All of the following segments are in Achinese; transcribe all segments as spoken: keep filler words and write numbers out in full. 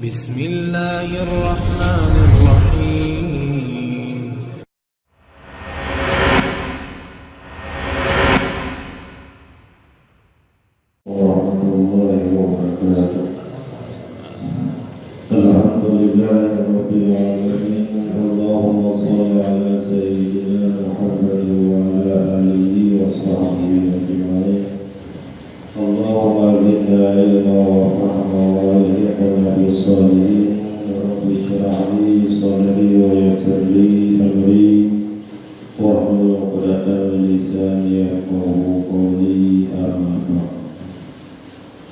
بسم الله الرحمن الرحيم. ورحمة الله وبركاته. الحمد لله رب العالمين. اللهم صل على سيدنا محمد وعلى آله وصحبه أجمعين. اللهم زدنا علما وفهما وألحقنا بالصالحين. رب اشرح لي صدري ويسر لي أمري واحلل عقدة من لساني يفقهوا قولي. أما بعد.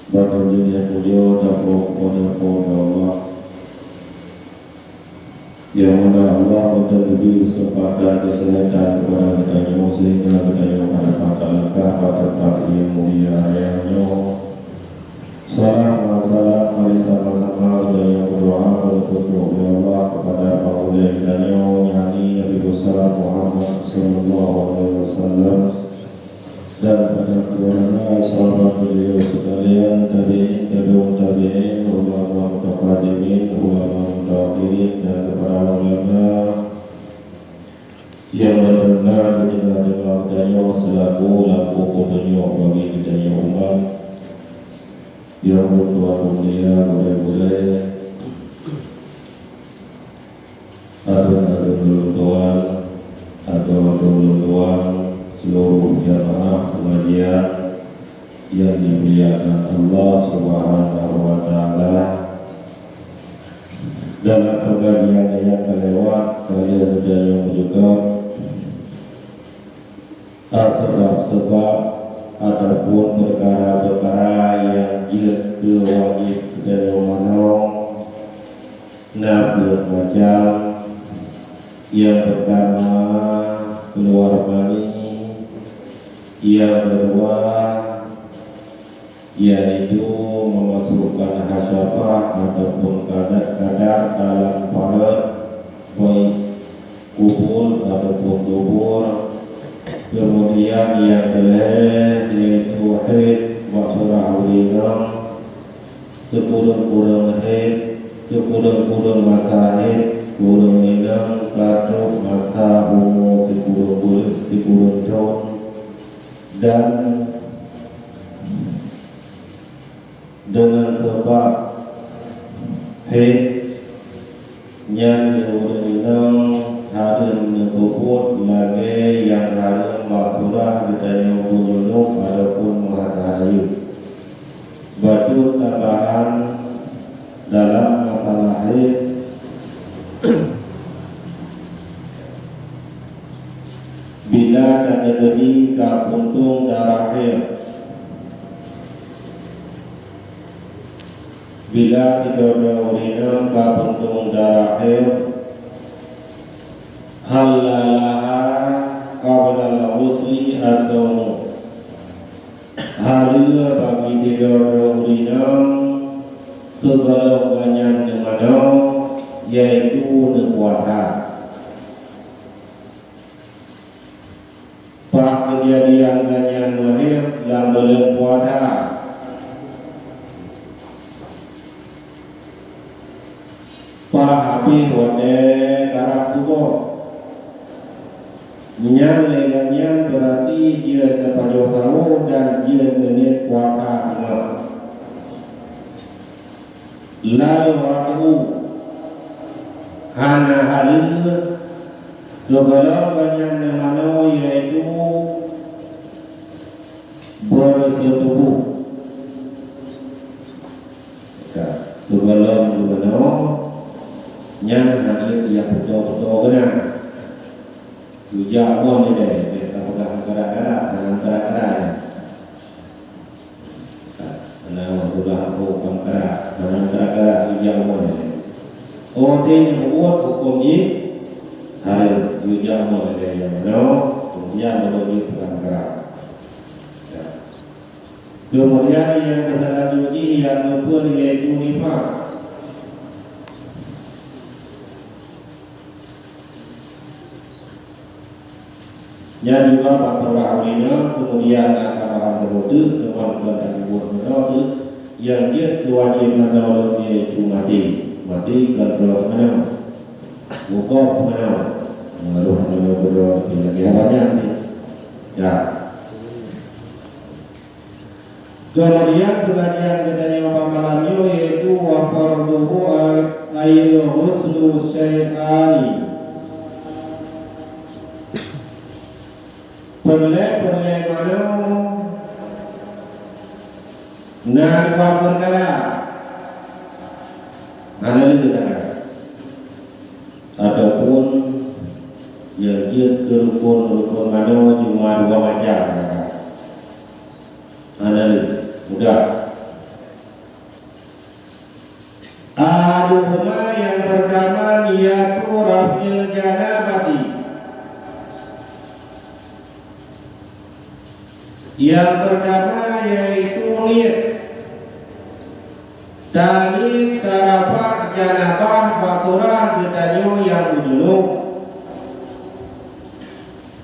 Bak lôn nyang mulia, tapuji kepada Allah. Nyang mana Allah meuteumeubi keuseumpatan keuseuhatan keupada geutanyoe, sehingga geutanyoe ka dapat talangkah bak teumpat nyang mulia nyoe. Salam ngon salam mari sama-sama geutanyoe meudoa, meututoe lé Allah keupada Panghulèe geutanyoe, yakni Nabi Besar Muhammad sallallahu alaihi wasallam. Dan pada keluarga sahabat beliau sekalian, tabi'in, tabi'ut tabi'in, ulama mutaqaddimin, ulama mutaakhirin, dan kepada ulama nyang beuteunaga di tengah-tengah geutanyoe selaku lampu peutunyok bagi geutanyoe umat nyang meutuah mulia, gurèe-gurèe. Aduen-aduen lôn tuan, atau lôn tuan, seluruh jamaah pengajian yang dimuliakan Allah Subhanahu wa Ta'ala. Dalam pengajian yang kelewat, saya sedang juga sebab-sebab ataupun perkara-perkara yang jeuet keu wajéb geutanyoe manoe na peuet macam. Yang pertama, keluar mani. Yang kedua, yaitu memasukkan hasyafah ataupun kadar-kadar dalam paret, baik kubul ataupun dubur. Kemudian yang kelhèe yaitu haid bak surah ureueng inong, sikureueng-kureueng haid, sikureueng-kureueng masa haid ureueng inong ka trôk masa umu sikureueng buleuen, sikureueng thôn. Dan deungon sabab haid nyan ureueng inong hareuem neupeubuet lagèe nyang hareuem bak surah geutanyoe meujunub ataupun meuhara rayeuk. Bacut tambahan dalam masalah haid, bila teukeudi ka puntông darah haid, bila sidroe-droe ureueng inong ka puntông darah haid, halla laha qabla al-ghusli as-saumu. Hareuem bagi sidroe-droe ureueng inong sigohlom gobnyan neumanoe, yaitu neupuasa. Paih keujadian gobnyan meuhaid lam buleuen puasa. Paih habéh watèe karab tuboh. Nyan lé nyan beurati jeuet neupajoh sawoe dan jeuet neuniet puasa teungoh. Lau watèe hana hareuem sigohlom gobnyan neumanoe, yaitu beureusoe tuboh. Ka, sigohlom neumanoe, nyan hareuem nyang putôh-putôh keunan. Tujak mon ilèe, bèk tapeugah meukarat-karat, hana meukarat-karat nyan. Hana meutulah hana meukarat-karat, tujak mon ilèe. Óh watèe nyan peubuet hukôm jih hareuem, tujak mon ilèe nyang manoe, keumudian baru jeuet peugah meukarat. Ya. Keumudian nyang keuseuleuseue jih nyang keupeuet yaitu nifas. Nyan juga bak peurah ureueng inong, keumudian na tambahan teubeuteuk, teuma kon tatuboh meunoe teuh. Nyang jeuet keu wajéb manoe lom yaitu maté. Maté kon droe manoe. Mukok manoe. Roh manoe keudroe pih lagèe haba nyan teuh. Ya. Keumudian peungajian geutanyoe bak malam nyoe yaitu wa fardhuhu al-, al-ghuslu syai'ani. Peureulèe-peureulèe manoe na dua peukara, hana lé geutanyoe, ataupun nyang jeuet keu rukon-rukon manoe cuma dua macam, hana lé. Mudah. Ahaduhuma, nyang peurtama, niyatu raf'il janabati. Nyang peurtama yaitu niet. Taniet tarafa' janabah bak surah geutanyoe nyang meujunub,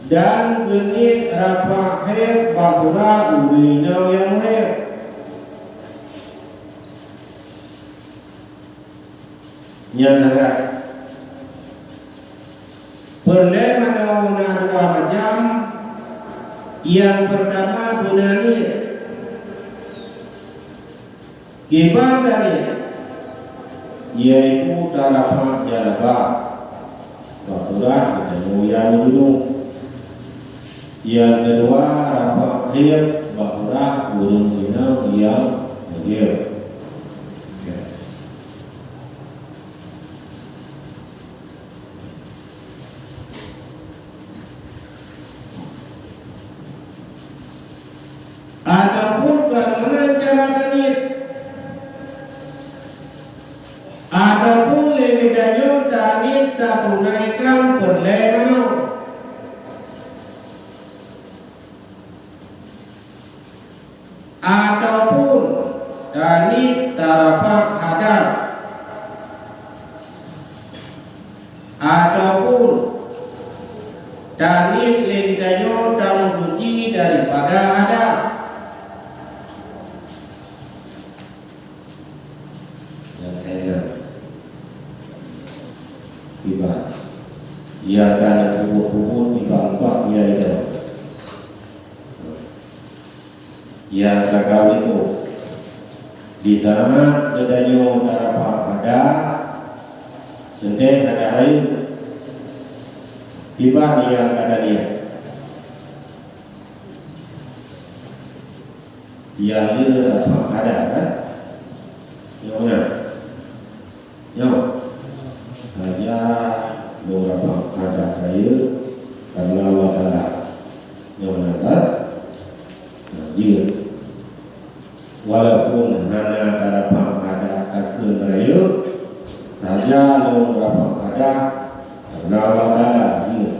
dan geuniet rafa' hèb bak surah ureueng inong nyang meuhèb. Nyan lagèe peureulèe manoe na dua macam. Nyang peurtama beuna niet. Kiban taniet, yaitu tarafa' janabah bak surah geutanyoe nyang meujunub. Nyang keudua, rafa' hèb bak surah ureueng inong nyang meuhèb. Ataupun kon meunan cara taniet, ataupun lé geutanyoe taniet tatunaikan peureulèe manoe. Ataupun taniet tarafa' hadas, ataupun taniet lé geutanyoe tameusuci daripada hadas. Nyang keenam, tiba. Ia ka peubuet-peubuet nibak-nibak ia itu. Ia ka kawin tu. Di saat geutanyoe tarafa' hadas, teuntèe hadas rayeuk. Tiba ia ka taniet. Nyang le rafa' hadas, kan? Nyang mana? Nyoe. Saja lôn rafa' hadas rayeuk karena Allah Taala. Nyang mana, kan? Nah, jeuet. Walaupun hana tarafa' hadas takheun rayeuk, saja lôn rafa' hadas karena Allah Taala, jeuet.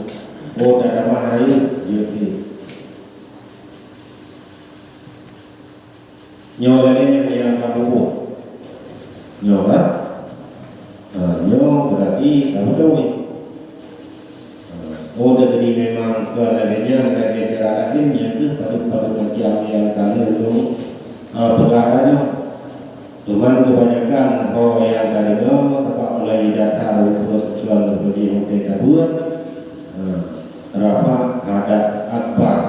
Oh, tatamah rayeuk, jeuet. Nyoe lagèe nyan nyang ka peubuet. Nyoe kan? Ha, nyoe berarti ka beutôi. Ha, oh, jadi memang kon lagèe nyan, lagèe cara laén, nyan keuh padub-padub macam nyang ka lheueh lôn, ha, peugah nyoe. Cuman kebanyakan ho nyang ka deungoe, teuma mulai dari dasar ukeue seukon beujeuet watèe ka buet, ha, rafa' hadas akbar.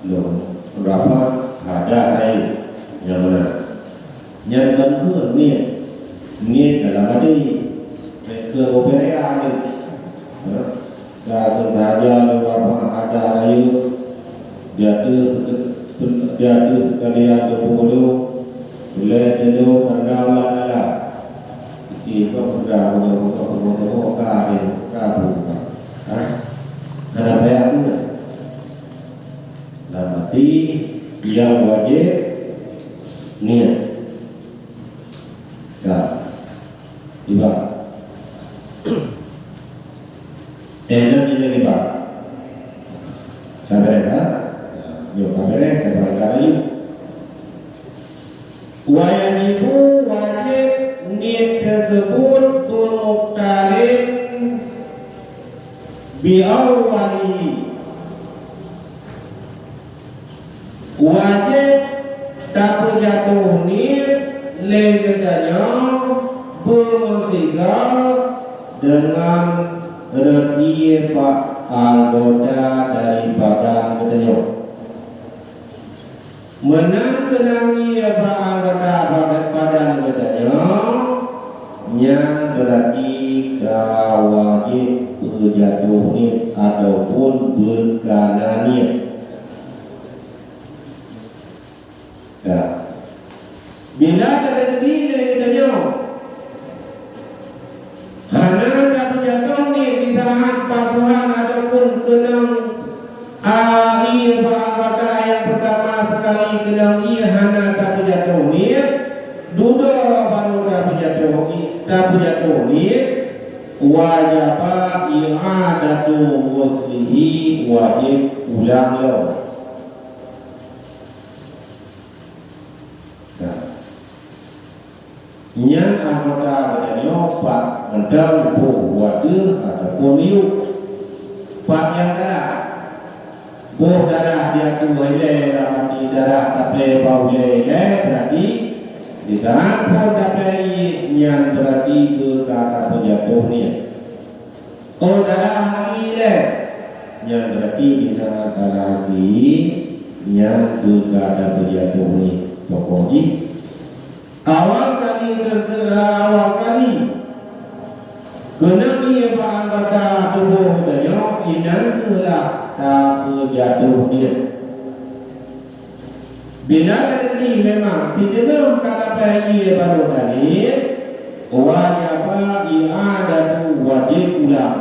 Lôn rafa' hadas rayeuk nyang meunan. Nyan ban kheun niet, niet dalam até. Bèk keu beubeuraya até. Ha? Ka sengaja lôn rafa' hadas rayeuk, di ateueh, di ateueh seukalian tuboh lôn, ulèe teuh lôn karena Allah Taala. Isi kok udah, udah, udah, udah, udah, ka deh, ka buka. Ha? Hana payah buka. Lam até nyang wajéb niet. Ka. Tiba. Eh, nyan nyan tiba. Sabar, ha? Yo, sabar, sabar, ka laju. Wa yajibu, wajéb, niet teuseubut beumuktarin bi awwalihi. Wajéb tapeujatoh niet Meusigoe deungon reutée bak anggota dari badan geutanyoe. Meunan keunong ié bak anggota badan, badan geutanyoe, nyan beurati ka wajéb peujatoh niet ataupun beukana niet. Ya. Bila tadeungoe lé geutanyoe, hana tapeujatoh niet di saát pasuhan ataupun keunong, a, ié bak anggota nyang peutama sekali keunong ié hana tapeujatoh niet, dudoe barô tapeujatoh i-, tapeujatoh niet, wajaba i'adatu ghuslihi, wajéb ulang lom. Nah, nyan anggota geutanyoe pat mantong boh u ateueh ataupun miyueb. Pat nyang darah. Boh darah di ateueh ilée, lam arti darah taplé bak ulée ilée, beurati di saát phon taplé ié, nyan beurati beu ka tapeujatoh niet. Oh, darah hai lé, nyan beurati di saát darah hai nyan beu ka tapeujatoh niet. Pokok jih, awai kali, awai kali keunong ié bak anggota tuboh geutanyoe, inan kheueh lah tapeujatoh niet. Bila tadeungoe memang sideungoe ka taplé ié barô taniet, wajaba i'adatu, wajéb ulang.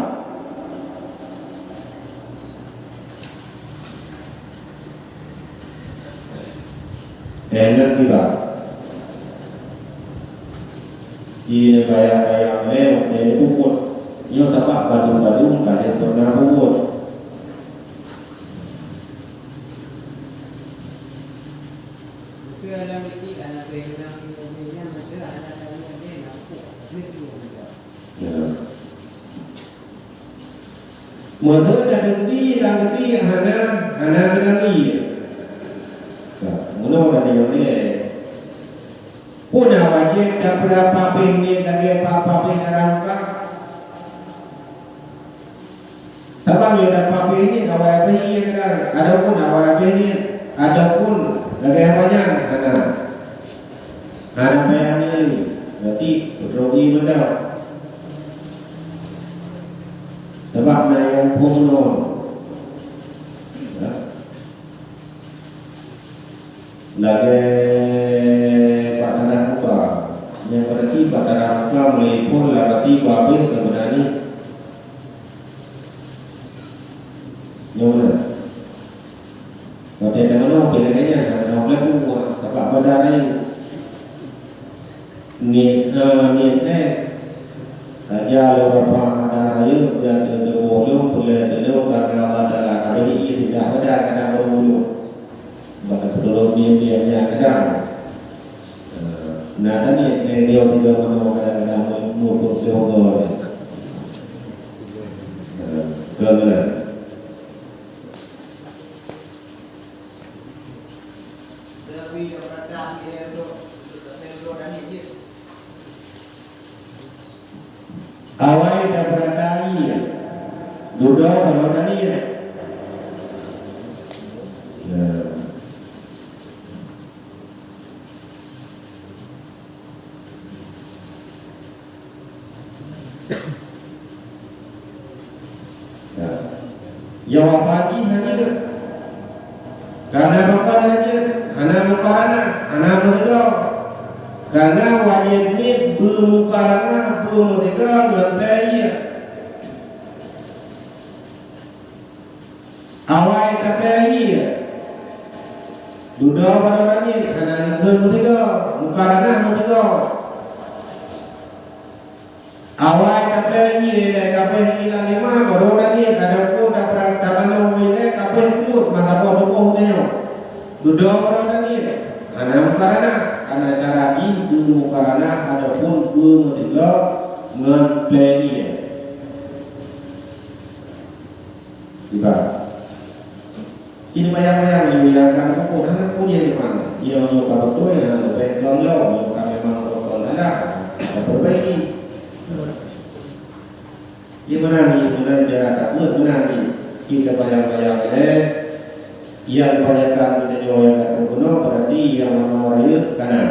Ingat tiba. Ci bayang-bayang lé watée puput. Nyoe tabak badum-badum ka lheueh pernah puput. Ya. Meunurot tadi lam geuti hana, hana geunabi. Nah, meunurot tadi yang nilai. Puna wajéb dapeurat papéh niet lagée pa-, papéh darah mukah. Sabab nyoe dapeurat papéh niet awai papéh ié kadang, ataupun awai papéh niet, ataupun lagée apa nyan, hana. Hana payah nilai, berarti peutrogi mantong. Sabab na nyang phon lom. Ya. Lagée bak darah muka. Nyang berarti bak darah muka mulai phon lah berarti babeh keubeunaran nyoe. Nyoe na. Watée ka meunoe, pih lagée nyan, ka meunoe, ka meunoe, ka meunoe, ka meunoe. Niet, eh, niet, eh. Saja lôn raba hana rayeuk, dan teutuboh lôn, peulée teuh lôn, karna Allah Taala ka bri ié teudah pada, ka na beureumu lôn. Bak teupeutulông niet-niet nyan kadang. Eh, na taniet, eh, nyoe tiga meunoe kadang-kadang mu-, mupuk sihogo. Eh, betul, betul. Awai tapeurata ié, dudoe barô taniet. Nah. Ya. Jawab pagi hanyut. Karena bukan hanyut, hana mukarana, hana meuridho. Karena wajéb niet beumukarana, beumeuridho ngon taiya. Awai taplé ié. Dudoe barô taniet hana geukheun meusigoe, mukarana meusigoe. Awai taplé ié ilée kabeh ié lam lima barô taniet, ataupun tapeurang tamanoe ilée kabeh peuet mata boh tuboh geutanyoe. Dudoe barô taniet hana mukarana, hana cara jih beumukarana ataupun beumeusigoe ngon plé ié. Ibarat. Kini bayang-bayang, dibayangkan pukul hana punya di mana. Ia nyoe ka beutôi, hana leubeh kon lom, nyoe ka memang rukon salah. Ka perbaiki. Di meunan, di meunan cara takheun, meunan di kita bayang-bayang ilée, nyang banyakan geutanyoe nyang ka teubunoe, berarti nyang manoe rayeuk ka na.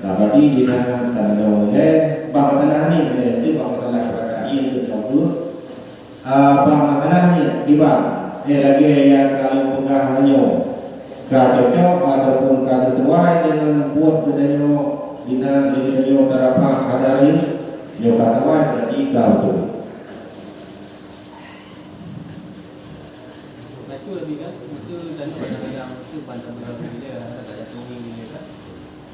Nah, berarti di na ka manoe ilée, bang masalah ni, ilée, itu bang masalah keuadaan itu contoh. Ah, bang masalah ni, kiban, eh, lagée nyang ka lôn peugah nyoe, ka cocok ataupun ka sesuai dengan buet geutanyoe, di na geutanyoe tarapa hana rayeuk, nyoe ka sesuai, berarti ka beutôi. Bacut lagi kan, itu dan kadang-kadang itu bantah-bantah bila kadang-kadang tak jatuh bila kan.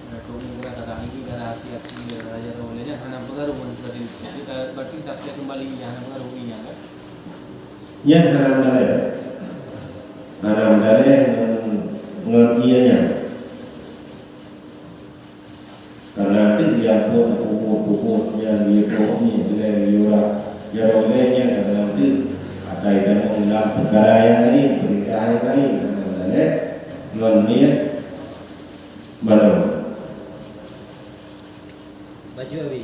Ada tu orang kadang ini, kadang hati-hati, kadang raja tu, dia hana pengaruh untuk tadi. Jadi, berarti tak ada kembali, hana pengaruh ini kan. Nyan hana meudaléh. Hana meudaléh ngon, ngon ié nyan. Karena tu nyang buet puput-puput nyang di buet ni, bilai yura, jaroe lé nyan karena tu atai tanong lam peukara nyang laén, peurintah nyang laén, karena lé ngon niet baroe. Bacut Abi,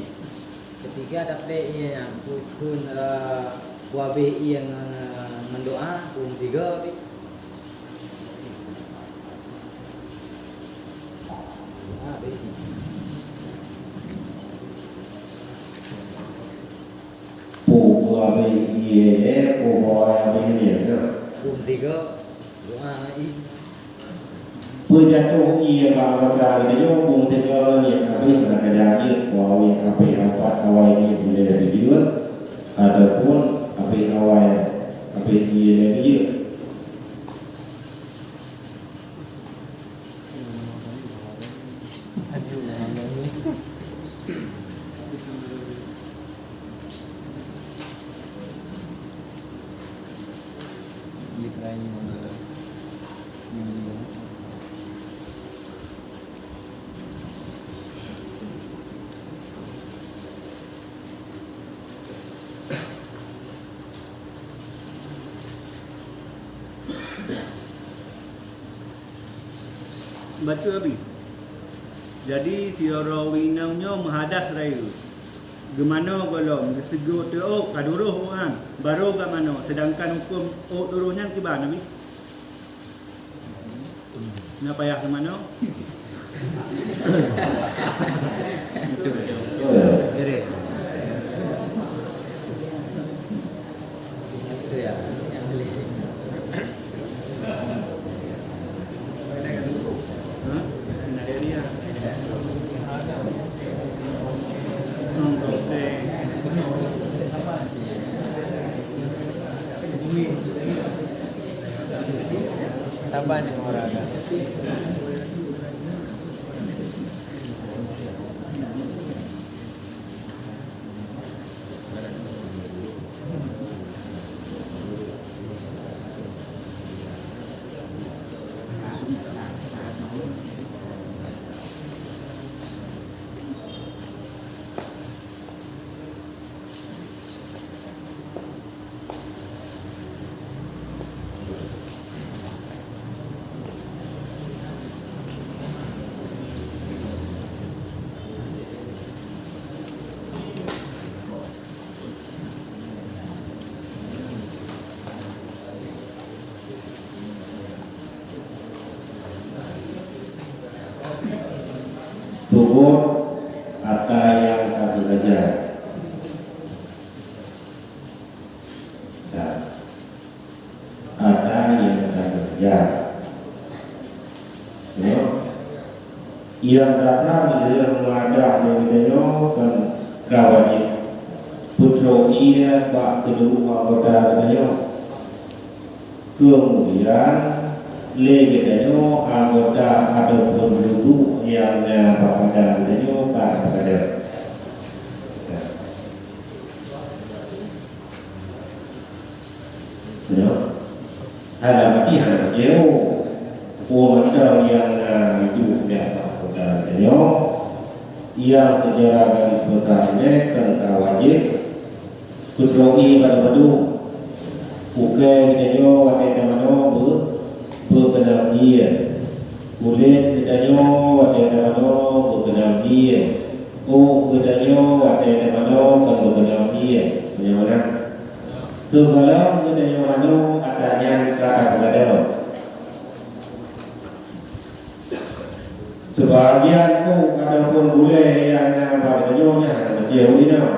ketika dapet ié nyan, pu-, pun, eh, kuabéh ié ngon, ngon doa, pun tiga Abi. Peue, peue habéh ié, eh, peue, peue habéh ié, ya. Pun tiga, doa ngon ié. Peue jatuh ié bak roda geutanyoe, pun tiga ngon ié, habéh na keujadian, peue habéh, habéh awai ié dilée dijeuet, ataupun habéh awai, habéh ié lé dijeuet. Bacut Abi. Jadi, sidroe ureueng inong nyoe meuhadas rayeuk. Geumanoe gohlom, geuseugoe teuôt ka duroh ôk nyan, barô ka manoe, seudangkan hukôm ôk duroh nyan kiban, Abi? Na payah geumanoe? Saban nyang orang agak. Tubôh ata nyang ka geugajar. Nah, ata nyang ka geugajar. Nyoe, nyang datang lheueh meuadab lé geutanyoe kon ka wajéb peutrok ié bak keuluwarga geutanyoe. Keumudian, lé geutanyoe anggota ataupun rudu nyang na bak badan geutanyoe ka teupeukadang. Nyoe, hana mati, hana mati. Peue mantong nyang na idup nibak kota geutanyoe, nyang seucara garis besar nyan kon ka wajéb peutrok ié badu-badu. Ukai geutanyoe watée tamanoe beu-, beukeunong ié. Kulét geutanyoe watée tamanoe beukeunong ié. Ôk geutanyoe watée tamanoe kon beukeunong Meunyoe na, sigohlom geutanyoe manoe ata nyan ka tapeugadôh. Seubahagian kôk ataupun gulée nyang na bak geutanyoe nyan hana meucéh u inong.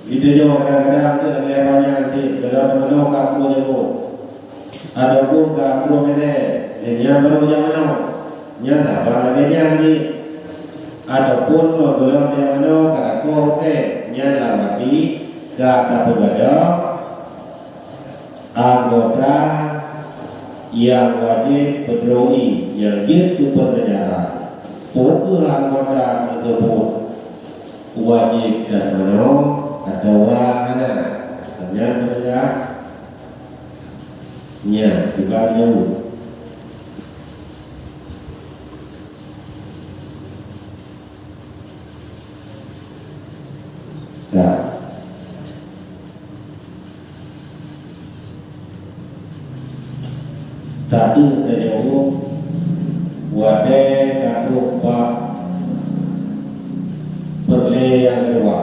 Geutanyoe kadang-kadang teuh lagée awak nyan cit, gohlom manoe ka peujagoe. Ataupun ka keudroe meunan, lé nyan barô jak manoe, nyan saban lagée nyan jih. Ataupun meugulom jak manoe ka lakoe rukée, nyan lam até ka tapeugadôh anggota nyang wajéb peudroe, nyang jeuet keu peunyeujahra. Peu kheueh anggota teuseubut wajéb that manoe atawa hana? Nyan peunyeujahra. Nyan, kiban jaweueb. Ka. Tateuk tajaweueb watée taduek bak peureulée nyang keudua.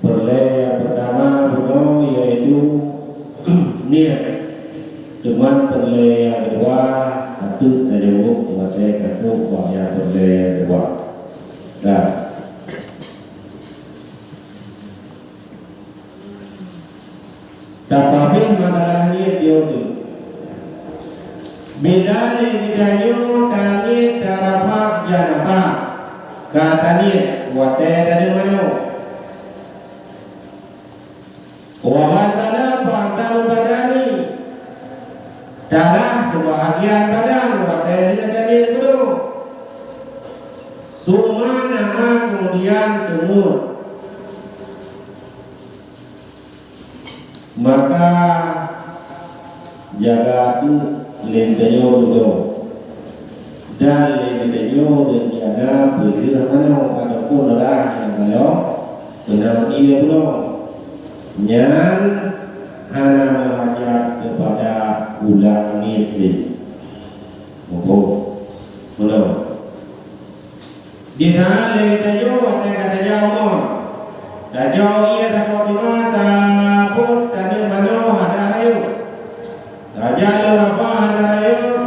Peureulée nyang peurtama bunoe yaitu niet. Teuma peureulée nyang keudua, tateuk tajaweueb watée taduek bak nyang peureulée nyang keudua. Dan tapeuhabéh masalah niet di ureuëng. Bila lé geutanyoe taniet tarafah janabah, ka taniet watée taneuk manoe. Wa ghasala ba'dal badani, tarah seubahagian badan watée lheueh taniet bunoe. Summa nama, keumudian teungeut. Maka jaga teuk lé geutanyoe dudoe, dan lé geutanyoe rencana peulheueh manoe ataupun rhah nyang ka lom keunong ié bunoe. Nyan hana meuhajat keupada ulang niet lé. Muphom? Meunoe. Di na lé geutanyoe watée ka tajak u mon. Tajak u ié saboh teuma, tabot taneuk manoe hana rayeuk. Tajak lôn rafah hana rayeuk.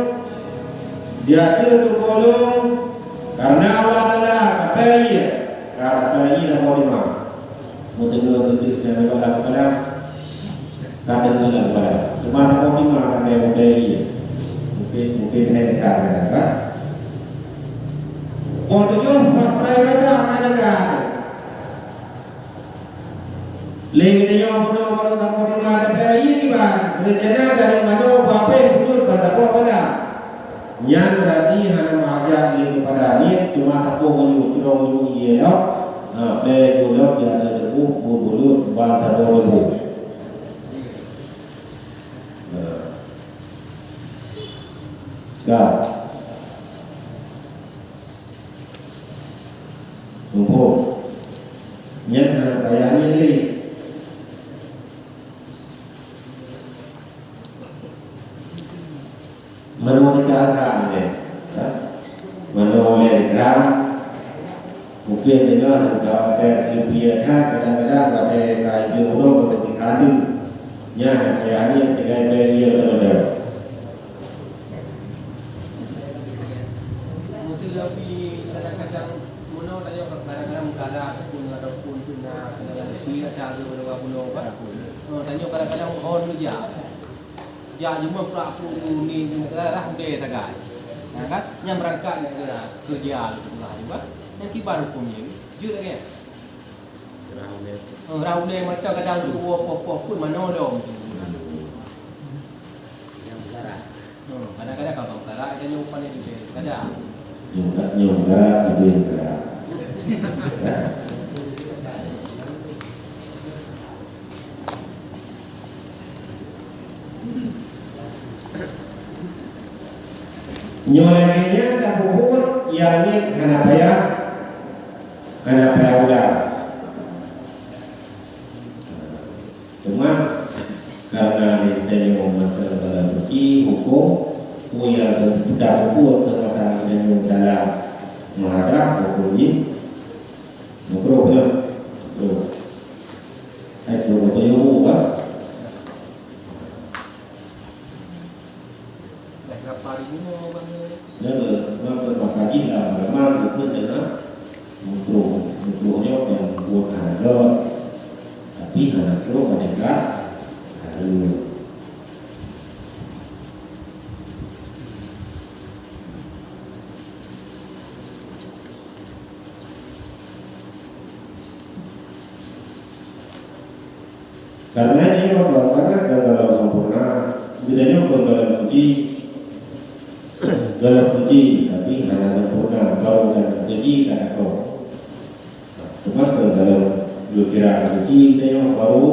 Di ateueh tuboh lôn, kareuna Allah Taala ka pèe ié, ka pèe ié saboh teuma. Meuteumé beutôi nyang lewat lam kepala. Ka deungoe lam kepala. Cuma saboh teuma ka lheueh meuteumé. Mungkin, mungkin hai dekat kan? Poh tujoh pas saya baca ka dekat. Lé geutanyoe bunoe baroe saboh teuma ka pèe ié kiban. Rencana dari manoe buah pèe bulut ban saboh padang. Nyan beurati hana meuhajat lé keupada niet, teuma saboh meunyoe keudroe meunyoe ié lom, ha, bèe gohlom di ateueh teuboh beubulut ban saboh teuboh. Nah. Ka. Muphom. Nyan hana payah niet lé. Manoe tika agam nyoe, ha? Manoe lé agam, mungken deungoe teuka watée geupie that, kadang-kadang watée ka ipiôh uroe, watée tika deuh. Nyan, watée aneuëk tinggai bée ié lom. Meuteuleubi kadang-kadang meunoe tanyoe kadang-kadang meukarat pun ataupun pun na kadang-kadang pih ata lôn bunoe kan. Oh, tanyoe kadang-kadang hon meujak. Jak jumah prak pun ni jumah rah udée sagai. Nah, kan? Nyang beurangkat keureuja lôn pula juga. Nyang kiban huköm nyan. Jeuet lagée. Rah ulée. Oh, rah ulée mata kadang dua poh-poh pun manoe lom. Nyang beukara. Oh, kadang-kadang ka beukara, ada nyang upah dia juga. Kadang. Nyang ka, nyang beukara, tapi beukara. Nyoe lagée nyan tapeubuet nyang niet hana payah, hana payah ulang. Teuma, kareuna lé geutanyoe masa dalam suci, huköm, peue nyang tapeubuet keu masa geutanyoe dalam meuhadab, huköm jih makruh, ya? Makruh. Nyoe kan buet hana göt, tapi hana trok malaikat hareuem. Karena ini apa? Karena gagal sempurna, bedanya bukan gagal puji, gagal puji, tapi hana sempurna, baru dan puji kan atau. Cuma kalau dalam kira puji, bedanya baru,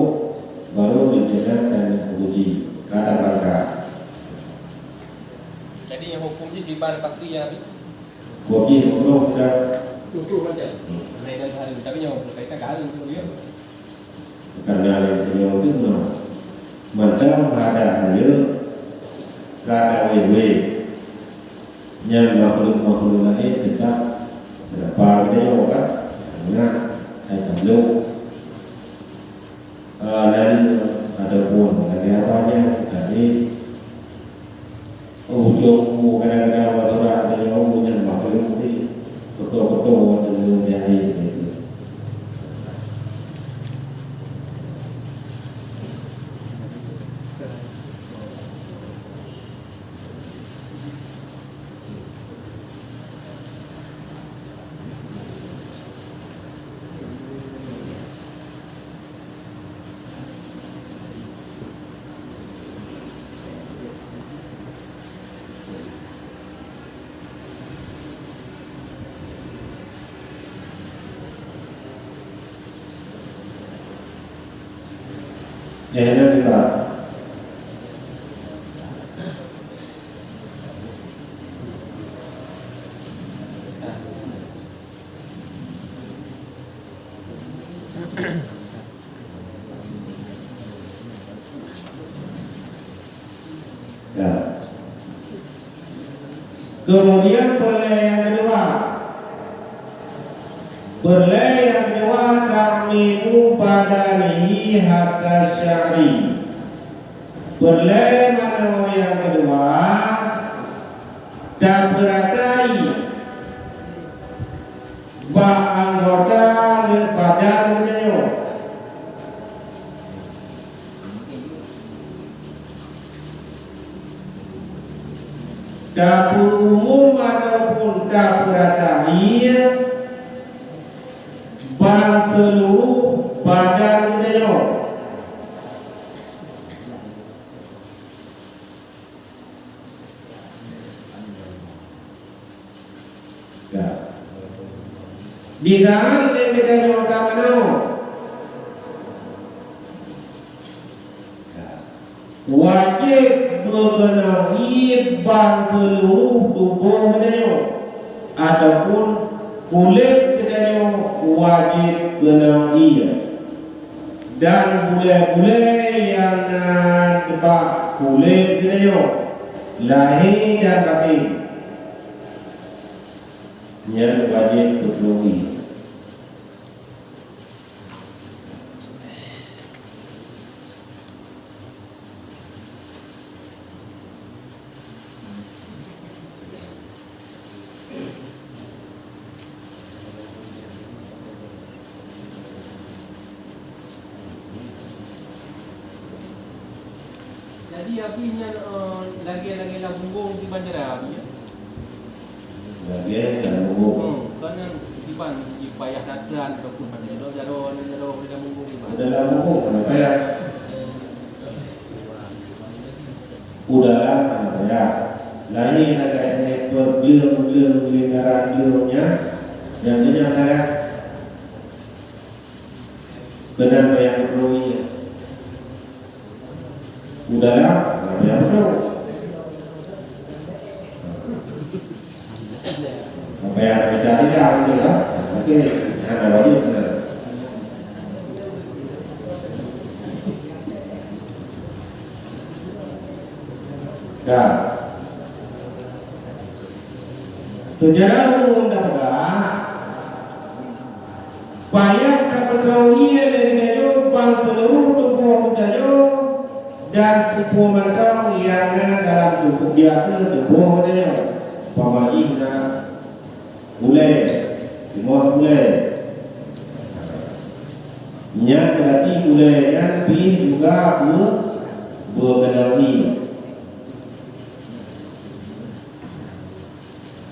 baru rencana dan puji, kata bangka. Jadi yang hukum jih kiban pasti yang habis? Hukum jih hukum sudah. Hukum aja. Hmm. Nah, itu harus, tapi yang berkaitan ke harus dulu ya. Karena lain senyum tu no. Mantong ada dia, kada wewe. Nyan makhluk-makhluk lain tetap terdapat dia orang. Nah, saya tahu. Ah, lain ataupun lagi apa nya tadi. Oh, ujong kadang-kadang orang ada yang umur yang baru mungkin betul-betul ada yang jadi begitu. Ya, ini juga. Ya. Kemudian peureulée nyang keudua. Peureulée nyang keudua, ta'mimu badanihi hatta sya'ri. Peureulée manoe nyang keudua, tapeuratai bak anggota ngon badan geutanyoe. Tapeuumum ataupun tapeuratai ban seuluruh badan geutanyoe. Ya. Di saat lé geutanyoe tamanoe, ya, wajéb beukeunong ié ban seuluruh tuboh geutanyoe, ataupun kulét geutanyoe wajéb keunong ié. Dan bulée-bulée nyang na bak kulét geutanyoe, lahé dan baten, nyan wajéb peukeunong ié. Jadi, Abi nyan, eh, lagée-lagée lam bumbong di Banjarami, ya? Lagée lam bumbong. Hmm, kan nyan diban, dipayah datang ataupun pada jaroe-jaroe, jaroe di lam bumbong diban. Di lam bumbong, hana payah. Udalam hana payah. Lain agak-agak pergleueng-gleueng lingkaran gleueng nyan, nyang keunyan payah. Keunan payah meurui. Udalam hana payah meurui. Payah mita tidak betul lah. Oke, hana wajib betul. Dah. Seujarah umum tapeugah, payah tapeutroh ié lé geutanyoe ban seuluruh tuboh geutanyoe dan peue-peue mantong nyang na dalam tuboh, di ateueh tuboh geutanyoe. Umpama jih na ulée, timoh ulée, Nyan berarti ulée nyan pih juga beu-, beukeunong ie.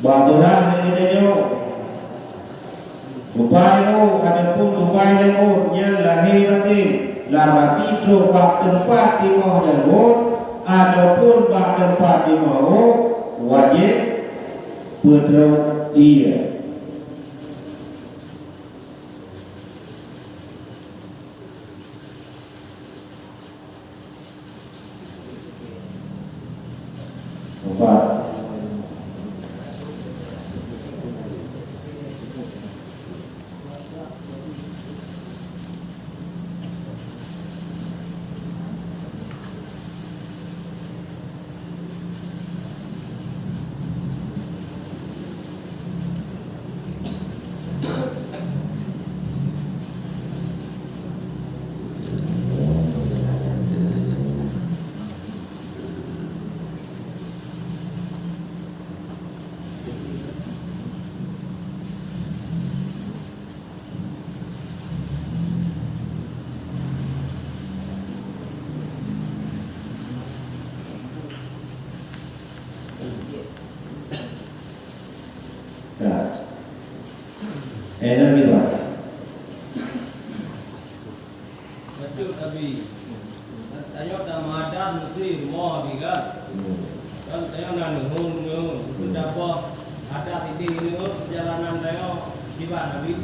Bak atoran lagée nyoe, tubai rhot ataupun tubai nyang rhot nyan lahé baten, lam arti trok bak teumpat timoh nyang rhot ataupun bak teumpat timoh rhot, wajéb peutrok ie. Empat. Ka. Eh, Nabi Ibrahim. Bacut Abi. Tanyoe tameuadat meusé rumoh Abi kan. Hmm. Kan tanyoe na neuhon nyoe, hmm, beudabah adat idéh nyoe, peujalanan tanyoe kiban Abi.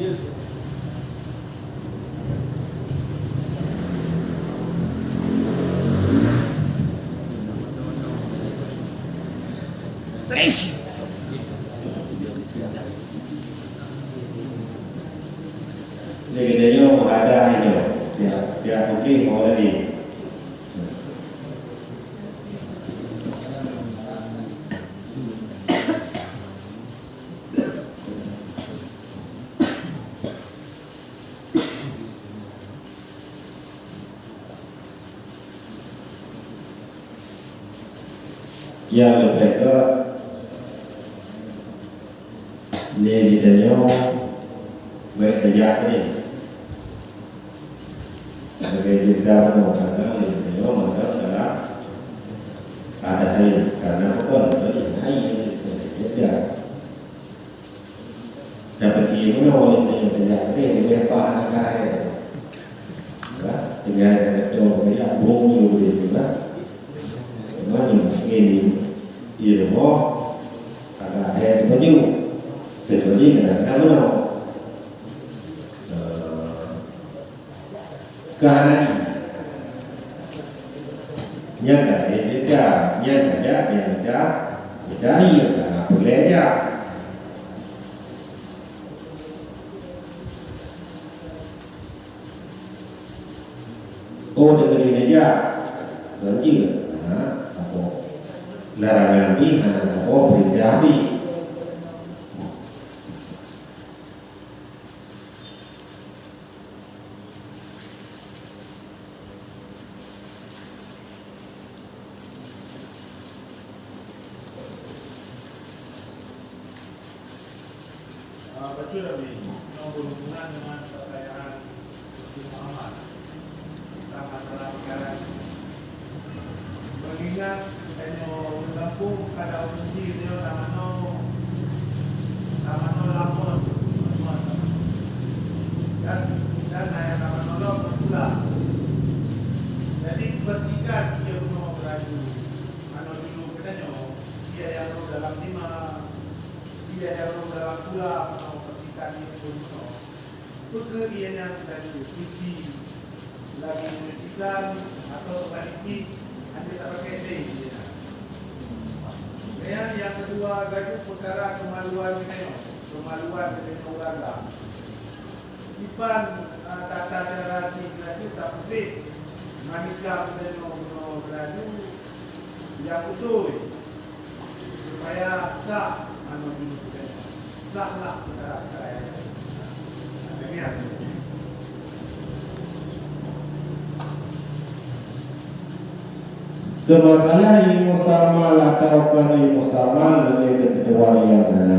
Jeuet. Lé geutanyoe meuhadab nyoe, pihak, pihak putih mau lagi. Nyang leubeh gét, lé geutanyoe bèk tajak nyan. Lagèe Jeddah nyoe, kadang lé geutanyoe mantong salah adat laén. Karena pakon? Karena hai Jeddah. Tapi ié meunyoe lé tajak, tajak, leubeh paih aneuk kara. Ya, tinggai keuneuk cong tajak, bong nyoe udép, ya. Cuma nyoe mungkin di, di rumoh, agak hai baju. Kecuali kadang-kadang meunoe. Eh, Ka hana ié. Nyang ka lheueh jeuet jak, nyang ka jak, nyang ka, nyang ka ié, ka na peureulèe jak. Oh, deungon ié jak. Kon jeuet. Hana saboh larangan pih, hana saboh peurintah pih. Ah, bacut Abi, nyoe berhubungan dengan pertanyaan Teungku Muhammad tentang masalah perkara ini. Mengingat tanyoe ureueng gampông ka ureueng jih nyoe tamanoe, tamanoe lampôh, dan, dan ayah tamanoe lom pula. Jadi, percikan ié bunoe beuraju, manoe julu geutanyoe, ié nyang rhot dalam tima, ié nyang rhot dalam tulang, manoe percikan ié bunoe. Peu kheueh ié nyan laju suci, lagi menyucikan, atau sebaliknya, hana tapakai lé ié nyan? Kemudian nyang keudua, laju peukara keumaluan geutanyoe, keumaluan geutanyoe ureueng agam. Dipan, eh, tata cara jih laju tapeubeuet manikam geutanyoe bunoe laju nyang beutôi, supaya sah manoe jinoe geutanyoe. Sah lah peukara-peukara nyan. Demikian. Keu masalah ilmu mustamal atawa kon ilmu mustamal, leubeh keuntuan nyang hana.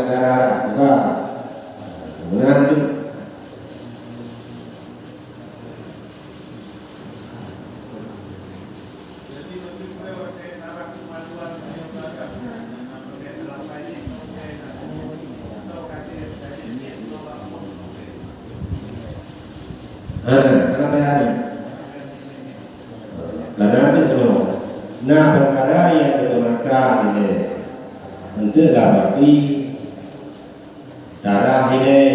makanan haram. Bukan. Meunan tu. Ha, kenapa hari? Karena itu, na peukara nyang geuteumaka ilée, eunteuk lah bati, darah ilée,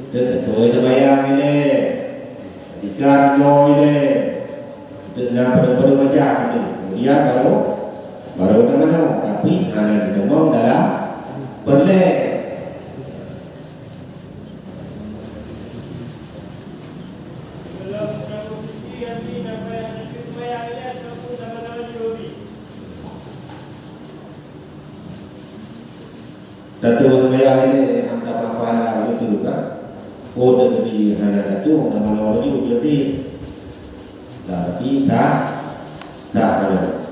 eunteuk teupeue teubayang ilée, ikan nyoe ilée, eunteuk na peue-peue macam tu. Kemudian baru, baru teumanoe, tapi hana jiteumong dalam peureulée. Satu sembahyang ini hana pahala begitu kan? Oh, tetapi hana datang, hana mau laju berarti. Dah berarti tak, tak ada.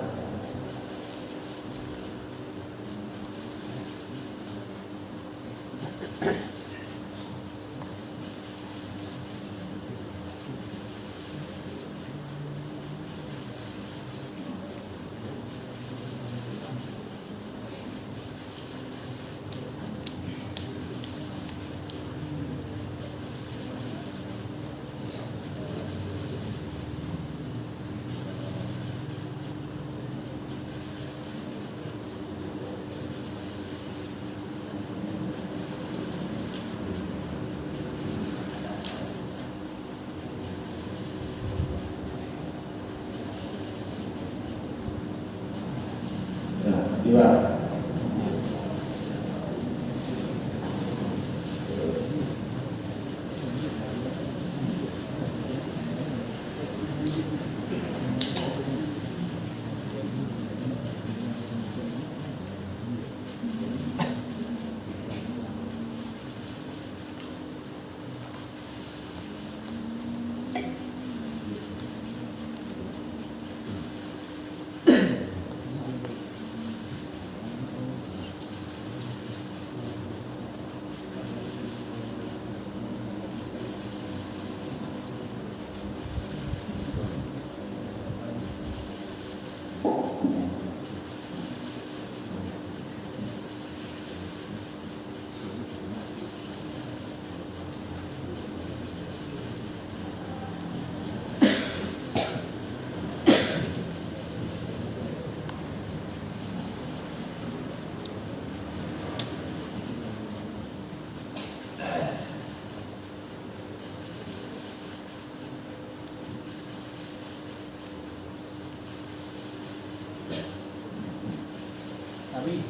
Tapi,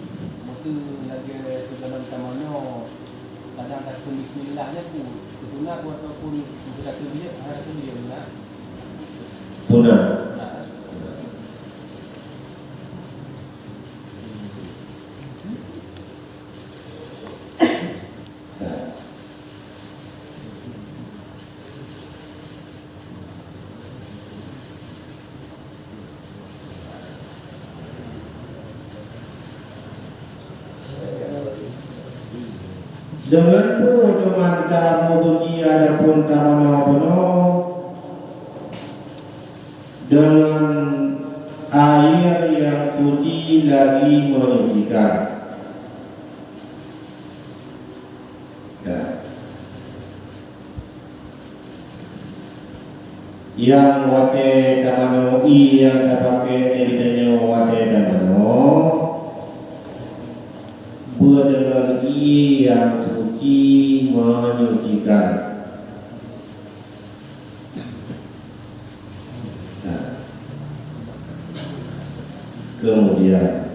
meuseu lagèe sigohlom tamanoe, kadang takheun bismillah nyan peue, sunat peue ataupun takheun bismillah, hana takheun bismillah? Sunat. Nah. Deungon peue teuma tameusuci ataupun tamanoe bunoe? Deungon air nyang suci lagi menyucikan. Ya. Nyang watèe tamanoe, ié nyang tapakè lé geutanyoe watèe tamanoe, beudeungon ié nyang suci menyucikan. Nah. Kemudian,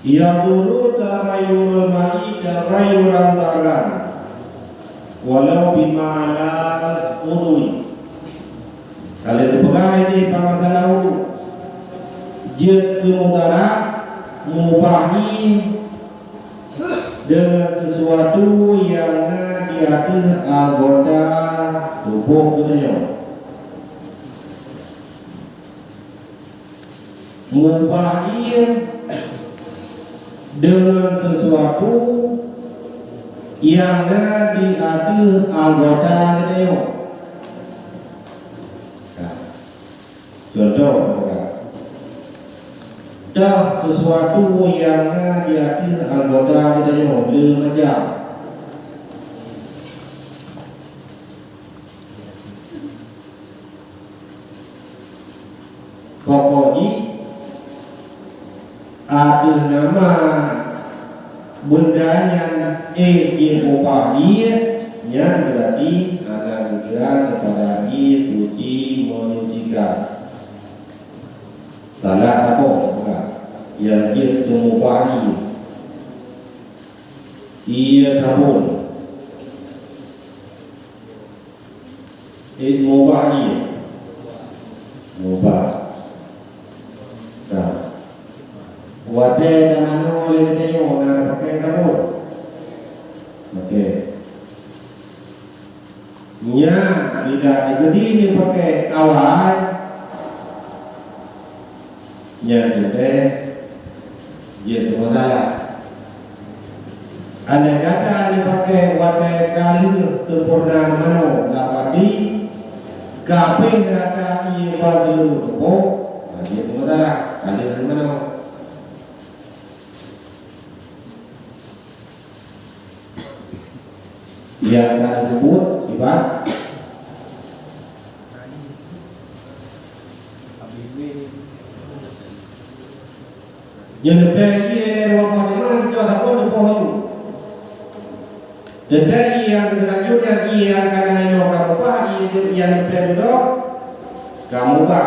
yadhuru taghayyurul ma'i taghayyuran dharran, walau bima la udhwi. Ka lheueh geupeugah di pamasalah udhu, jeuet keu mudarat, mubahi deungon sesuatu nyang na di ateueh anggota tuboh geutanyoe. Mubah ié deungon sesuatu nyang na di ateueh anggota geutanyoe. Nah, contoh, toh sesuatu nyang na di ateueh anggota geutanyoe le macam. Pokok jih, ateueh nama beunda nyan éh jimubah ié, nyan beurati hana geukira keupada ié suci menyucikan. Salah saboh, nyang jeuet teumubah ié. Ié sabon. Eh, mubah ié. Mubah. Nah. Watée tamanoe lé geutanyoe na tapakée sabon. Oke. Nyan bila digeuti neupakée awai, nyan teuntée jeuet meusalah. Andai kata neupakée watée ka lheueh sempurna manoe lam arti ka péh rata ié ban seuluruh tuboh, jeuet meusalah, ka lheueh manoe. Nyang ka teuseubut iban nyoe leubeh jih lé dua boh teuma, cok saboh teuboh laju. Teuntée ié nyang keu seulanjut nyan, ié nyang ka na inoe ka mubah, ié nyang leubeh dudoe ka mubah.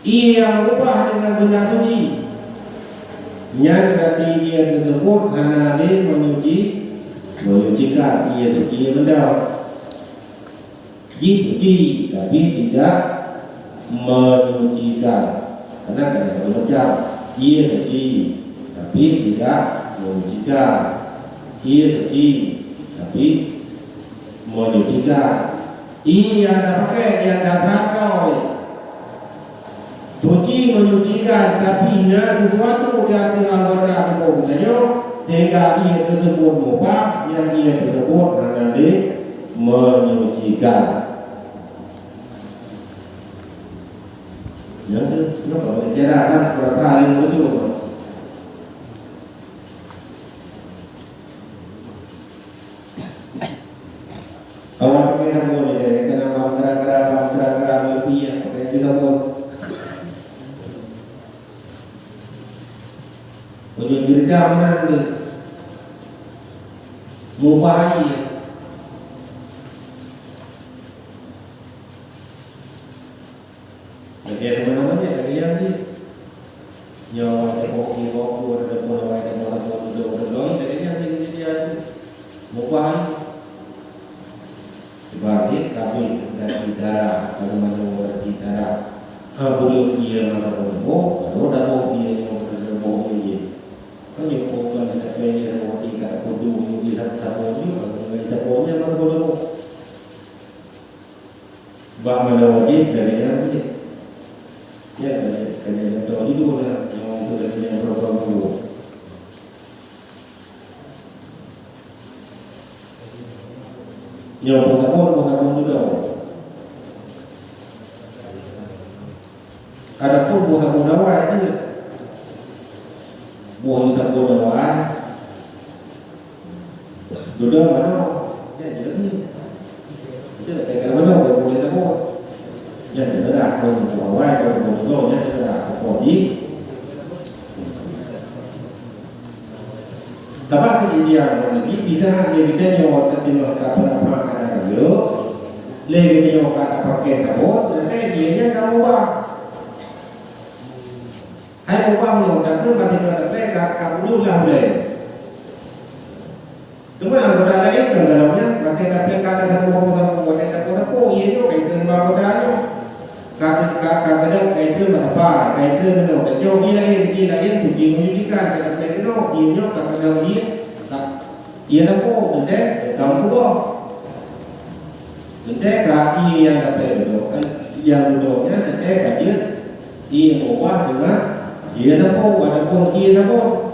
Ié nyang mubah deungon beuna suci, nyan berarti ié teuseubut hana lé menyuci, menyucikan, ié suci mantong. Jih suci, tapi tidak menyucikan. Karena kan ada macam, ié suci, tapi tidak menyucikan. Ié suci, tapi menyucikan. Ié nyang tapakée nyang dasar kawai. Suci menyucikan, tapi na sesuatu di ateueh anggota tuboh geutanyoe, sehingga ié teuseubut mubah, nyang ié teuseubut hana lé menyucikan. Nyang tu, kenapa? Cara kan, kurang tahu dia betul. Awak pakai sabon ni, dia kena bang gara-gara, bang gara-gara, lebih ya, pakai lagi sabon. Ujung cerita mana tu? Mubah air. Lagée teuma-teuma nyan, lagée nyan cit. Nyoe watée boh ié boh peue, ada pun watée boh saboh dudoe, lagée nyan cit, lagée nyan cit. Mubah. Ibarat kabeh gaki dara, lalu manoe gaki dara. Ha, buleuen ié mata boh, lalu dah boh ié nyoe, dah boh ié. Kan nyoe kon ka tapée ié boh ié, ka tapeudong ié saboh nyoe, ka tapeudong ié mata boh. Bak mana wajib dari Nabi. Ya, dari, dari contoh dulu lah, yang orang tu dari yang berapa dulu. Yang pertama, pertama tu dah. Adapun buah sabon awai tu, buah sabon awai, dudoe manoe, ya, jadi. Jadi, kata manoe, boleh, boleh sabon. Jadi, terserah, buah sabon awai, buah sabon dudoe, jadi terserah. Pokok di Sabab kejadian lagi, di saat lé geutanyoe teudeungoe ka peurama hana rayeuk, lé geutanyoe ka tapakée sabon, teuntée jih nyan ka mubah. Hai mubah nyoe, takheun batée nyoe teuntée ka, ka puluh lah ulée. Teuma anggota laén kan dalam nyan, watée tapakée ka tapeusapeue, watée tapeusapeue, ié nyoe ka itreun bak anggota nyoe. Ka, ka, ka gadang ka itreun bak sapai, ka itreun keunoe, tacok ié laén, ié laén suci menyucikan, ka tapeusapeue keunoe, ié nyoe ka gadang ié, ka, ié sapeue, teuntée, ka meutuboh. Teuntée ka ié nyang tapeusapeue dudoe, nyang dudoe nyan teuntée ka jeuet ié mubah deungon ié sapeue, ataupun ié sapeue.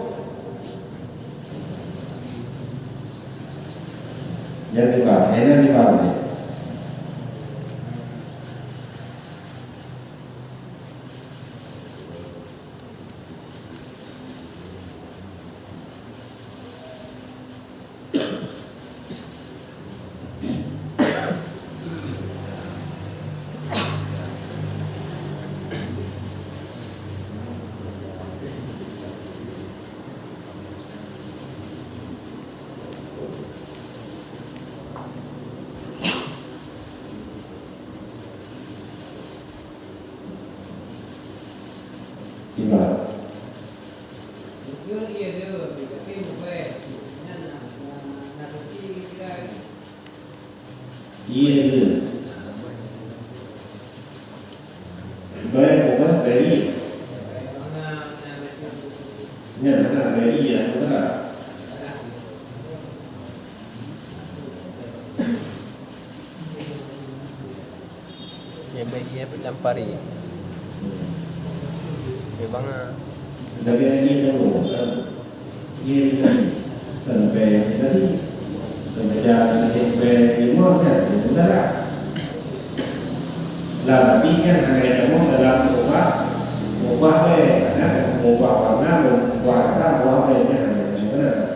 Nyan dibahas, eh, nyan dibahas. Kiban. Ié le. Iya, betul. Ya, baik, ya, berdampari. Ya, bang, ah. Tapi ini tahu, kan? Iya, kan? Sampai tadi, sampai jalan, sampai lima, kan? Sebentar lah. Lam hati kan hana geutamong dalam ubah, ubah wèe, hana ubah warna, ubah rasa, ubah wèe, kan hana geutamong.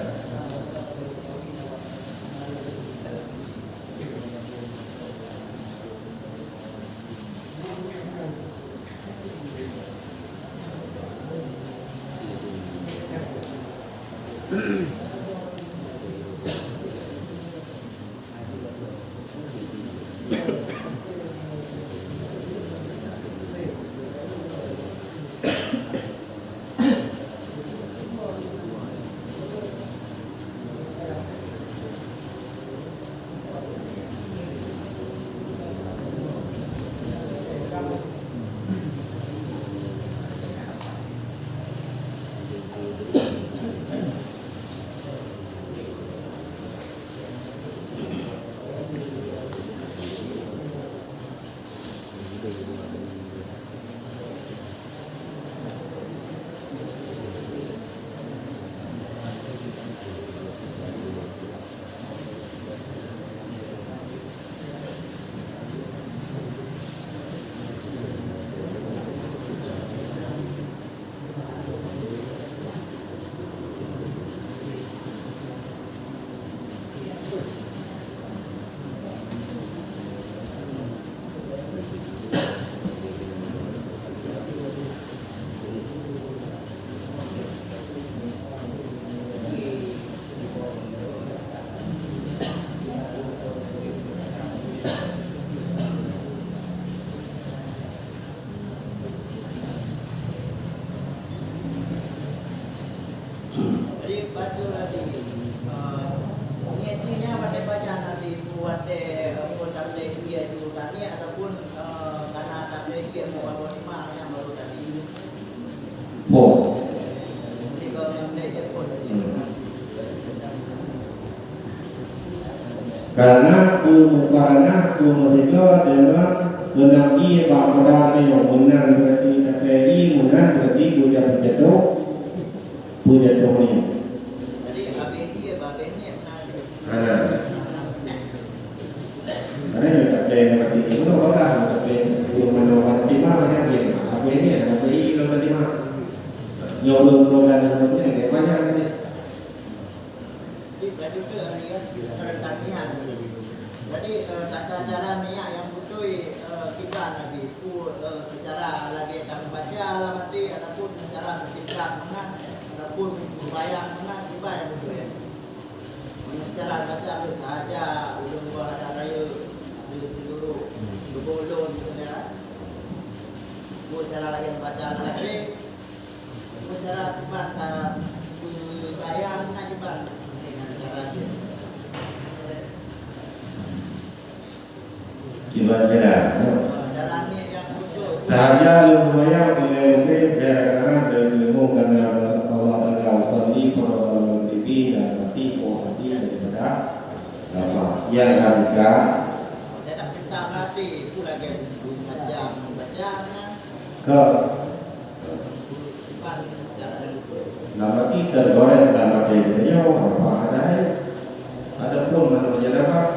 Jadi, batul tadi, eh, ngieng jih nyan watèe pajan tadi, watèe, eh, pun tanggai ié tu taniet ataupun, eh, kana tanggai ié mau bawa lima nyan baru tadi. Boh. Jadi, kalau nyan ié pun. Karena peue, karena peue meusigoe deungon keunong ié bak meuda nyoe, meunan berarti tapèe ié, meunan berarti peue jak peucatoh, peue jak peucatoh nyoe. Jadi, habéh ié, habéh niet, nah. Hana. Hana nyoe tapèe berarti nyoe bagah, tapèe nyoe manoe mati mah, hana ié. Habéh niet, habéh ié, kalau mati mah. Nyoe ulôn program nyoe ni, banyak ni. Jadi, eh, tata cara niat nyang beutôi, eh, kiban lagi. Peue, eh, seucara lagèe tameubaca lam até, ataupun seucara meukitab meunan, ataupun meumbaca meunan, kiban nyang beutôi. Meunyoe seucara baca, sahaja ulôn buah adat rayeuk, di seluruh tuboh ulôn, gitu ya. Peue cara lagèe baca lam até, Cara kiban, eh, peubayang na kiban dengan cara dia. Kiban cara, ya. Cara ni yang betul. Sahaja lôn seumayang ilèe maghrib, lhèe rakaat, dan ilmu karena Allah Taala, usalli fardhal maghribi, dan mati, oh, hati daripada apa yang kami Dalam kitab nanti, pun lagi macam-macam, kan? Ke Lam até teugoreng lam até geutanyoe, apa adai. Adapun manusia dapat.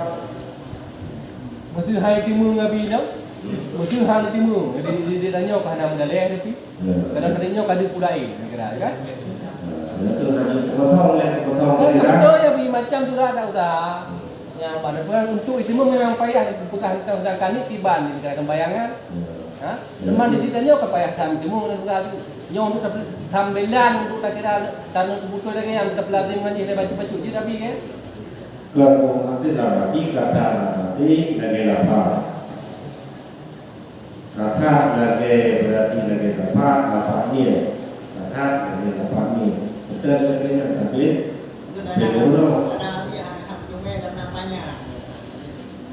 Meuseuhai timu ngabi nyoe, meuseuhai timu. Jadi, di, di tanyoe ka hana meudaleh tapi. Ya. Kadang-kadang nyoe ka dipulai, kira, kan? Ya, itu tadi potong, potong. Kan, ya, bagi macam tu lah, tak usah. Nyang pada peurang untuk itu memang payah dipeugah tentang sedangkan ni kiban di negara kembayangan. Ha? Teuma di tanyoe ka payah tham jeumoh dan peugah tu. Nyoe untuk sambilan untuk takira tanyoe kebutuhan lagèe nyang tapeulazem ngon jih bacut-bacut jih tapi kan. Keu umat Islam, kata lagi lapa. Kasat lagèe, berarti lagèe lapak, lapak nie. Kasat lagèe lapak nie. Beutôi lagèe nyan, tapi Itu dalam, dalam dia hak tungai karena banyak.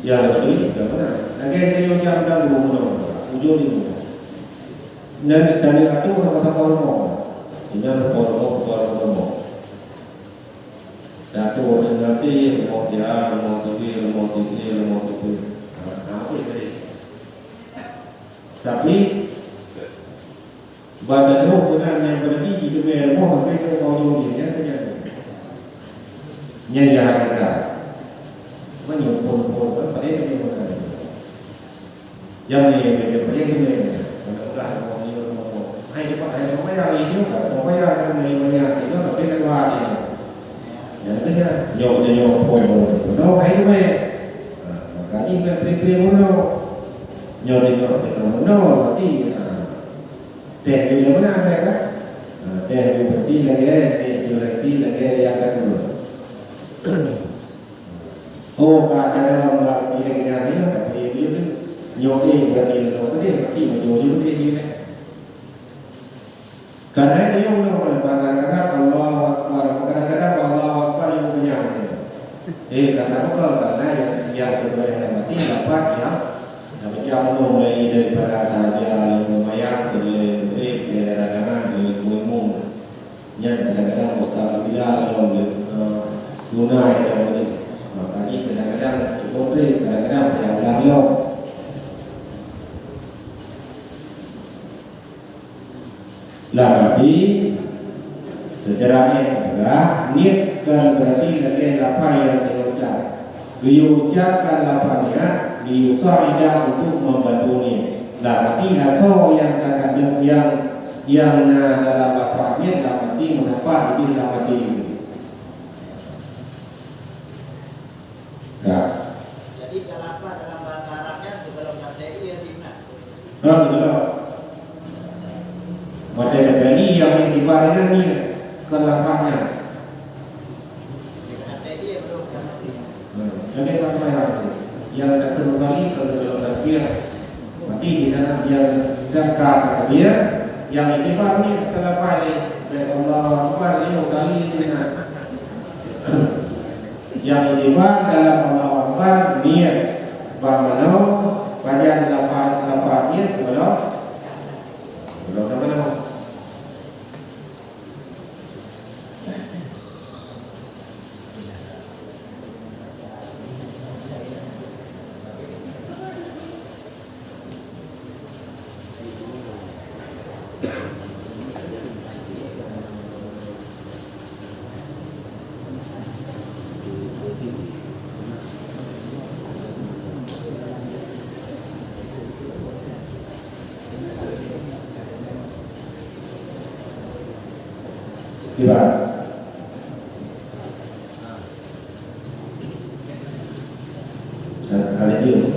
Ya, beutôi, ka meunan. Lagèe nyoe jam dan guru meunan, ujong di guru. Nyan tadi atu sama-sama rumoh. Ingat rumoh, rumoh, rumoh, rumoh. Rumoh dia, rumoh TV, rumoh TV, rumoh TV. Nah, nah, apa tadi? Tapi, banda dôh keunan nyang beureuti jiteumé rumoh, tapi dôh mau jong jih, nyan keuh nyan. Nyan nyang hakikat. Meunyoe phon-phon, kan, padahai meunyoe bukan. Jangan ya, ya, ya, ya, ya, ya. Mudah-mudahan semua beliau semua. Hai, cepat, hai, semua bayar ini, semua bayar kan, ini banyak, ini tapi kan wah ini. Yang ketiga, nyok dia nyok pun, no, hai, semua. Nah, maka ini kan prepare pun, no. Nyok dia nyok, dia nyok, no, berarti, ah, teh dia mana ada kan? Nah, teh dia berarti lagi, eh, dia berarti lagi dia akan turun. Oh, ka acara lom bak ileng nyan, ya, tapi dia tu nyoe, eh, berarti dia tahu ke dia, tapi macam mana dia ni, eh. Kadang dia ulang oleh barang kadang Allahu Akbar, kadang-kadang Allahu Akbar yang kenyang dia. Eh, karena apa? Karena yang, yang kedua yang mati dapat yang, yang macam mana mulai daripada tahajat, yang lumayan, boleh, eh, daerah kanan, boleh, boleh, Nyan kadang-kadang mustahil bila lom, eh, guna yang lom ni. Makanya kadang-kadang cukup kadang-kadang yang ulang lom. Lah, tapi secara ni peugah, niet kan berarti lagèe lafaz nyang teuucap. Geuyue ucapkan lafaz niet, geuyue sa ida untuk membantu niet. Nah, berarti asoe nyang takandeueng nyang, nyang na dalam lafaz niet, dalam arti meudapat idéh lam até. Ka. Jadi, khalafah dalam bahasa Arabnya sebelum kata iya diingat. Ha, betul. Pada kata ini yang iktibar dengan niet, khalafahnya. Jadi, apa yang, yang tak terbalik kalau dalam takbir, mati di dalam yang, dan ka takbir, yang iktibar niet, kenapa ini? Baik Allah Akbar, lima kali ini. Yang iktibar dalam Allahu Akbar, niet. Bang manoe, pajan lafaz, lafaz niet, belum? Belum, belum. Kiban. Nah, kali ini.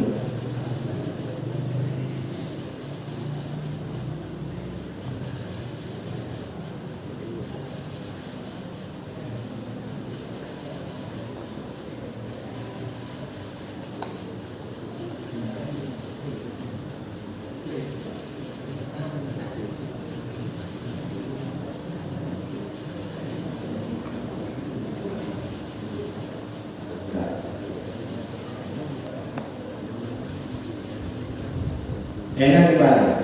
Enak dibalik.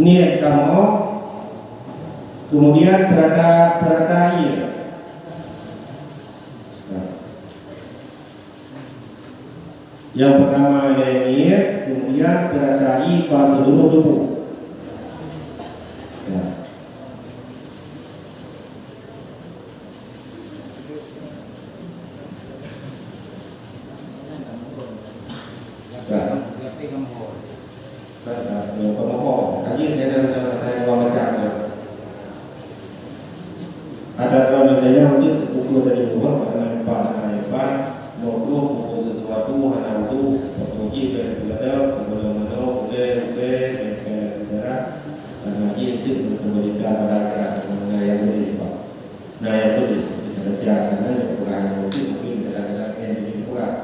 Niet kamoe, kemudian peurata, peurata ié. Nah. Nyang peurtama lé niet, kemudian peurata ié bak seuluruh tuboh. Ya. Ya. Kan, kan, nyang peumeuho, ka jeuet nyan, nyan, nyan, nyan, nyan, macam tu. Ada dua nilai yang untuk buku dari rumah, karena empat, hana empat, dua puluh buku sesuatu, hana untuk, waktu uji, dan juga ada, buku mana, buku, buku, buku, sejarah, dan lagi itu untuk pendidikan pada akhirat, mengenai yang boleh, Pak. Nah, yang boleh, kita baca, karena yang kurang, yang mungkin, mungkin kadang-kadang yang lebih kurang.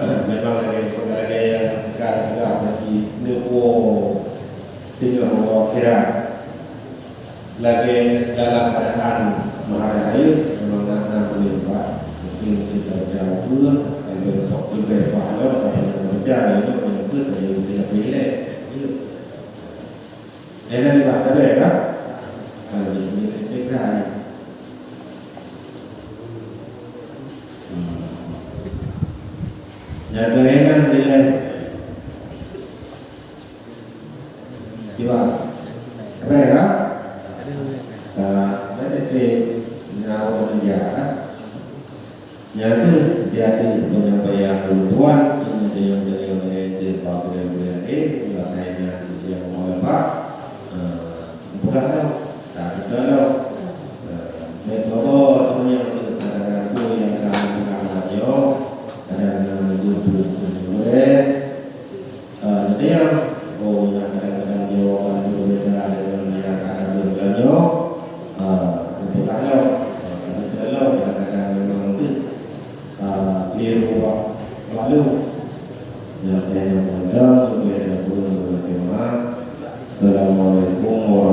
Memang lagèe, lagèe nyang ka geupeugah, berarti neuwoe teungoh uroe akhirat. Lagèe dalam keuadaan meuhadap rayeuk, memang na, na boleh, Pak. Mungkin kita jauh pun, kalau tok leubeh pahala, tapi yang kerja, itu yang kerja, yang tidak pilih. Enak, Pak, tak ada, ya, Pak? Kalau di sini, kita Baik, ha? Ka, berarti na ureueng jak, ha? Nyan kheueh jadi penyampaian ulôn tuan, ini teunyong-teunyong lé jeuet bak budaya-budaya laén, lakée nyan nyang meuleupah. Eh, peugah lom, tak peugah lom. Eh, meutobo teunyong kheueh kadang-kadang peue nyang ka peugah lom nyoe, kadang-kadang meujeuet peue-peue. Ah, neutanyong, oh, nyang kadang-kadang jawaban guru bicara deungon nyang ka deuh geutanyoe, ah, neupeugah lom, ah, kadang-kadang lom, kadang-kadang memang deuh, ah, keliru bak, bak lôn. Nyang teuh nyoe peudong, nyang teuh nyoe peudong, nyang teuh nyoe. Assalamualaikum warahmatullahi